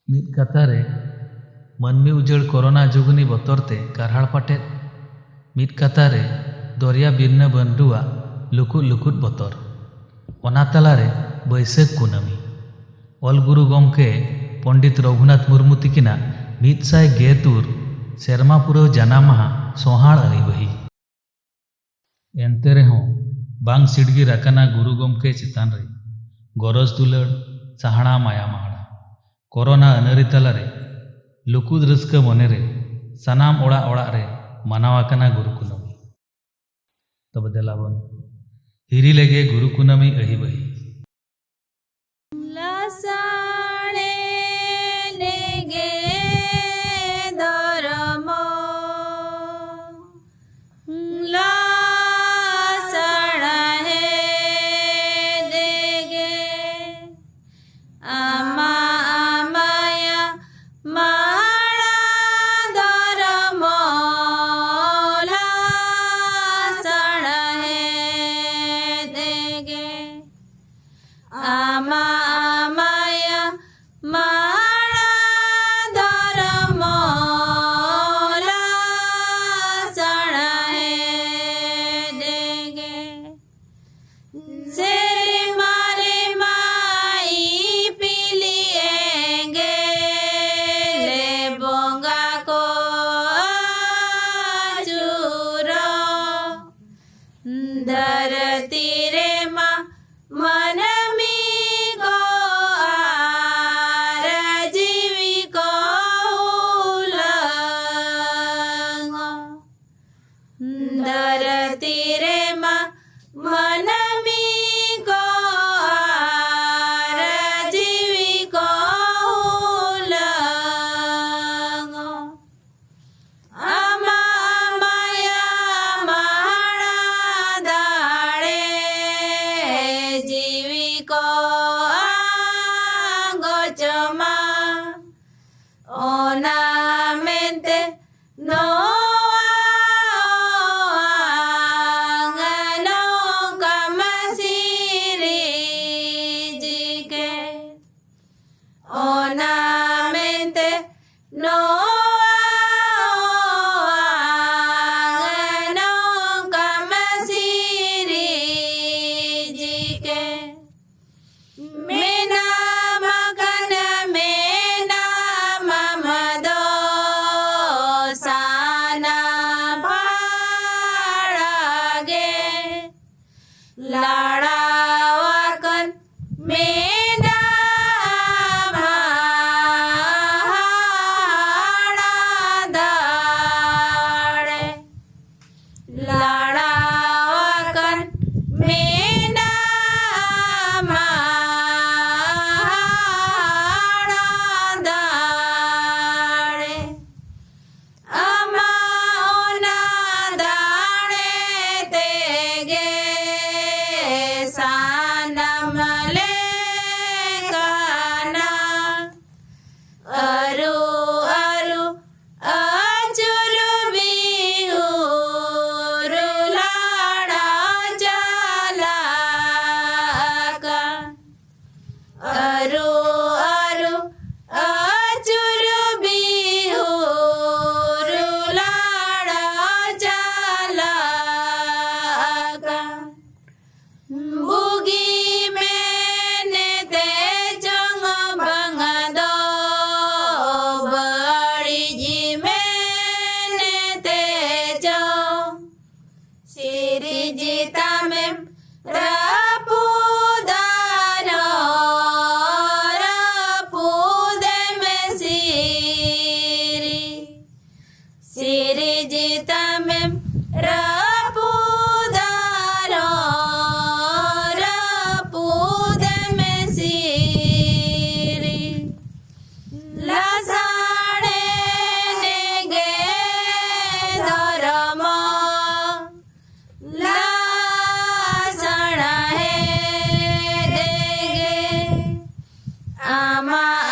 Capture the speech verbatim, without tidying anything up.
ᱢᱤᱫ ᱠᱟᱛᱷᱟ ᱨᱮ, ᱢᱟᱹᱱᱢᱤ ᱩᱡᱟᱹᱲ ᱠᱚᱨᱳᱱᱟ ᱡᱩᱜᱽᱱᱤ ᱵᱚᱛᱚᱨ ᱛᱮ ᱠᱟᱨᱦᱟᱲ ᱯᱟᱴᱮᱫ᱾ ᱢᱤᱫ ᱠᱟᱛᱷᱟ ᱨᱮ, ᱫᱚᱨᱭᱟ ᱵᱤᱨᱱᱟᱹ ᱵᱟᱹᱱᱰᱨᱩᱣᱟᱜ ᱞᱩᱠᱩᱫ ᱞᱩᱠᱩᱫ ᱵᱚᱛᱚᱨ᱾ ᱚᱱᱟ ᱛᱟᱞᱟᱨᱮ ᱵᱟᱹᱭᱥᱟᱹᱠᱷ ᱠᱩᱱᱟᱹᱢᱤ᱾ ᱚᱞ ᱜᱩᱨᱩ ᱜᱚᱢᱠᱮ ᱯᱚᱱᱰᱤᱛ ᱨᱚᱜᱷᱩᱱᱟᱛᱷ ᱢᱩᱨᱢᱩ ᱛᱤᱠᱤᱱᱟᱜ ᱢᱤᱫ ᱥᱟᱭ ᱜᱮᱞ ᱛᱩᱨ ᱥᱮᱨᱢᱟ ᱯᱩᱨᱟᱹᱣ ᱡᱟᱱᱟᱢ ᱢᱟᱦᱟ ᱥᱚᱸᱦᱟᱲ ᱟᱹᱦᱤᱵᱟᱹᱦᱤ᱾ ᱮᱱᱛᱮ ᱨᱮᱦᱚᱸ ᱵᱟᱝ ᱥᱤᱰᱜᱤᱨ ᱟᱠᱟᱱᱟ ᱜᱩᱨᱩ ᱜᱚᱢᱠᱮ ᱪᱮᱛᱟᱱ ᱨᱮ ᱜᱚᱨᱚᱡᱽ ᱫᱩᱞᱟᱹᱲ, ᱥᱟᱦᱟᱲᱟ ᱢᱟᱭᱟ ᱢᱟᱦᱟᱲᱟ᱾ ᱠᱚᱨᱳᱱᱟ ᱟᱹᱱᱟᱹᱨᱤ ᱛᱟᱞᱟᱨᱮ ᱞᱩᱠᱩᱫ ᱨᱟᱹᱥᱠᱟᱹ ᱢᱚᱱᱮᱨᱮ ᱥᱟᱱᱟᱢ ᱚᱲᱟᱜ ᱚᱲᱟᱜ ᱨᱮ ᱢᱟᱱᱟᱣ ᱟᱠᱟᱱᱟ ᱜᱩᱨᱩ ᱠᱩᱱᱟᱹᱢᱤ᱾ ᱛᱚᱵᱮ ᱫᱮᱞᱟ ᱵᱚᱱ ᱦᱤᱨᱤ ᱞᱮᱜᱮ ᱜᱩᱨᱩ ᱠᱩᱱᱟᱹᱢᱤ ᱟᱹᱦᱤᱵᱟᱹᱦᱤ᱾ ᱞᱟᱥᱟᱲᱦᱮᱫ ᱜᱮ ᱫᱷᱚᱨᱢᱚ ᱞᱟᱥᱟᱲᱦᱮᱫ ᱜᱮ ᱟᱢᱟ ᱟᱢᱟᱭᱟ ᱢᱟᱲᱟ ᱫᱷᱚᱨᱢᱚ ᱞᱟᱥᱟᱲᱦᱮᱫ ᱜᱮ ᱟᱢᱟ ᱟᱢᱟᱭᱟ ᱢᱟᱲᱟ ᱫᱷᱚᱨᱢᱚ ᱞᱟᱥᱟᱲᱦᱮᱫ ᱜᱮ᱾ ᱥᱮᱨᱢᱟ ᱨᱮᱢᱟ ᱤᱯᱤᱞ ᱮᱸᱜᱮᱞ ᱵᱚᱸᱜᱟ ᱠᱚ ᱟᱹᱪᱩᱨᱚᱜ᱾ ᱫᱷᱟᱹᱨᱛᱤ ᱨᱮᱢᱟ ᱢᱟᱹᱱᱢᱤ ᱠᱚ ᱟᱨ ᱡᱤᱣᱤ ᱠᱚ ᱦᱩᱞᱟᱹᱝ᱾ ᱫᱷᱟᱹᱨᱛᱤ ᱨᱮᱢᱟ ᱢᱟᱹᱱᱢᱤ ᱠᱚ ᱟᱨ ᱡᱤᱣᱤ ᱠᱚ ᱦᱩᱞᱟᱹᱝ᱾ ᱟᱢᱟ ᱟᱢᱟᱭᱟ ᱢᱟᱲᱟ ᱫᱟᱲᱮ ᱡᱤᱣᱤ ᱠᱚ ᱟᱸᱜᱚᱪᱚᱜ ᱢᱟ᱾ ᱚᱱᱟ ᱢᱮᱱᱛᱮ ᱱᱚᱣᱟ ᱚᱣᱟᱝ ᱱᱚᱝᱠᱟ ᱢᱟ ᱥᱤᱨᱤᱡᱽ ᱠᱮᱫ᱾ ᱚᱱᱟ ᱢᱮᱱᱟᱢ ᱦᱟᱦᱟᱲᱟ ᱫᱟᱲᱮ᱾ ᱞᱟᱲᱟᱣ ᱟᱠᱟᱱ ᱢᱮᱱᱟᱢ ᱦᱟᱦᱟᱲᱟ ᱫᱟᱲᱮ᱾ ᱟᱢᱟᱜ ᱚᱱᱟ ᱫᱟᱲᱮ ᱛᱮᱜᱮ ᱥᱟᱱᱟᱢ ᱞᱮᱠᱟᱱᱟ ᱟᱹᱨᱩ ᱟᱹᱨᱩ ᱟᱹᱪᱩᱨ ᱵᱤᱦᱩᱨ ᱞᱟᱲᱟ ᱪᱟᱞᱟᱜ ᱠᱟᱱ᱾ ᱟᱹᱨᱩ ᱟᱹᱨᱩ ᱟᱹᱪᱩᱨ ᱵᱤᱦᱩᱨ ᱞᱟᱲᱟ ᱪᱟᱞᱟᱜ ᱠᱟᱱ᱾ ᱵᱩᱜᱤ ᱢᱮᱱᱛᱮ ᱪᱚᱝ ᱵᱟᱝ ᱫᱚ ᱵᱟᱹᱲᱤᱡ ᱢᱮᱱᱛᱮ ᱪᱚᱝ᱾ ᱥᱤᱨᱡᱤᱛᱟᱢᱮᱢ ᱨᱟᱹᱯᱩᱫᱟ ᱨᱚ, ᱨᱟᱹᱯᱩᱫᱮᱢ ᱥᱤᱨᱤ᱾ ᱥᱤᱨᱡᱤᱛᱟᱢᱮᱢ ᱨᱟᱹᱯᱩᱫᱟ ᱨᱚ, ᱨᱟᱹᱯᱩᱫᱮᱢ ᱥᱤᱨᱤ᱾ ᱞᱟᱥᱟᱲᱦᱮᱫ ᱜᱮ ᱫᱷᱚᱨᱚᱢ, ᱞᱟᱥᱟᱲᱦᱮᱫ ᱜᱮ ᱟᱢᱟᱜ